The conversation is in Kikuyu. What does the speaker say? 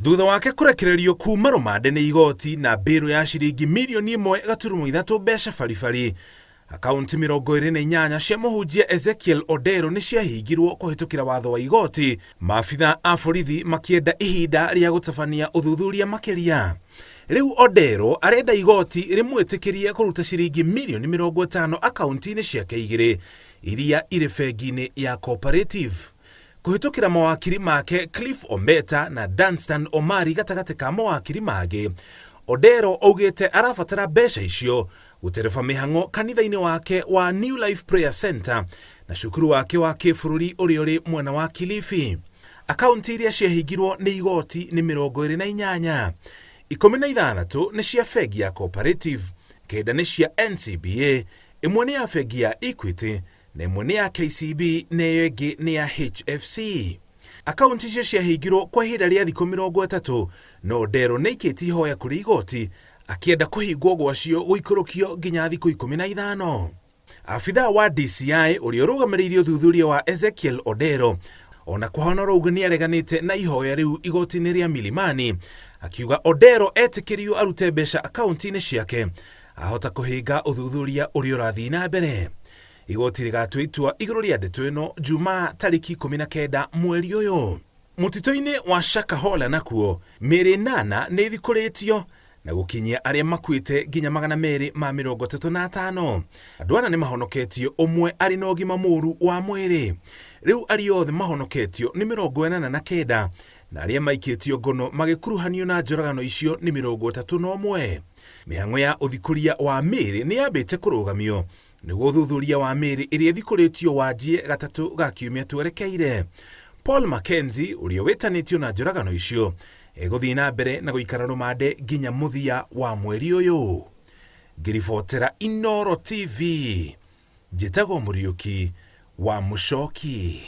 Thutha wake kũrekererio kuma rũmande nĩ igoti na mbĩrũ ya ciringi mirioni 1.3 mbeca baribari, akaunti 28 cia mũhunjia Ezekiel Odero nĩ ciahingirwo kũhĩtũkĩra watho wa igoti, maabitha a borithi makĩenda ihinda rĩa gũtabania ũthuthuria makĩria. Rĩu Odero arenda igoti rĩmwĩtĩkĩrie kũruta ciringi mirioni 50 akaunti-inĩ ciake igĩrĩ iria irĩ bengi-inĩ ya Cooperative. Kũhĩtũkĩra mawakiri make Cliff Ombeta na Danstan Omari gatagatĩ ka mawakiri mangĩ, Odero augĩte arabatara mbeca icio gũtereba mĩhang'o kanitha-inĩ wake wa New Life Prayer Center na cukuru wake wa kĩbũrũri ũrĩa ũrĩ mwena wa Kilifi. Akaunti iria ciahingirwo nĩ igoti nĩ 28, 16 nĩ cia bengi ya Cooperative, kenda nĩ cia NCBA, ĩmwe nĩ ya bengi ya Equity na ĩmwe nĩ ya KCB na ĩyo ĩngĩ nĩ ya HFC. Akaunti icio ciahingirwo kwa ihinda rĩa thikũ 30 no Odero nĩ aikĩtie ihoya kũrĩ igoti akĩenda kũhingwo gwacio gũikũrũkio nginya thikũ 15. Abithaa wa DCI ũrĩa ũrũgamĩrĩire ũthuthuria wa Ezekiel Odero ona kũhana ũguo nĩ areganĩte na ihoya rĩu igoti-inĩ rĩa Milimani akiuga Odero etĩkĩrio arute mbeca akaunti-inĩ ciake ahota kũhĩnga ũthuthuria ũrĩa ũrathiĩ na mbere. Igoti rĩgatua itua igũrũ rĩa ndeto ĩno Jumaa tarĩki 19 mweri ũyũ. Mũtitũ-inĩ wa Shakahola nakuo mĩĩrĩ ĩnana nĩ ĩthikũrĩtio na gũkinyia arĩa makuĩte nginya 235. Andũ ana nĩ mahonoketio, ũmwe arĩ na ũgima mũũru wa mwĩrĩ. Rĩu arĩa othe mahonoketio nĩ 89 na arĩa maikĩtio ngono magĩkuruhanio na njũragano icio nĩ 31. Mĩhang'o ya ũthikũria wa mĩĩrĩ nĩ yambĩte kũrũgamio nĩguo ũthuthuria wa mĩĩrĩ ĩrĩa ĩthikũrĩtio wanjie gatatũ ga kiumia twerekeire. Paul Mackenzie ũrĩa wĩtanĩtio na njũragano icio egũthiĩ na mbere na gũikara rũmande nginya mũthia wa mweri ũyũ. Ngĩribotera Inooro TV, njĩtagwo Mũriũki wa Mũcoki.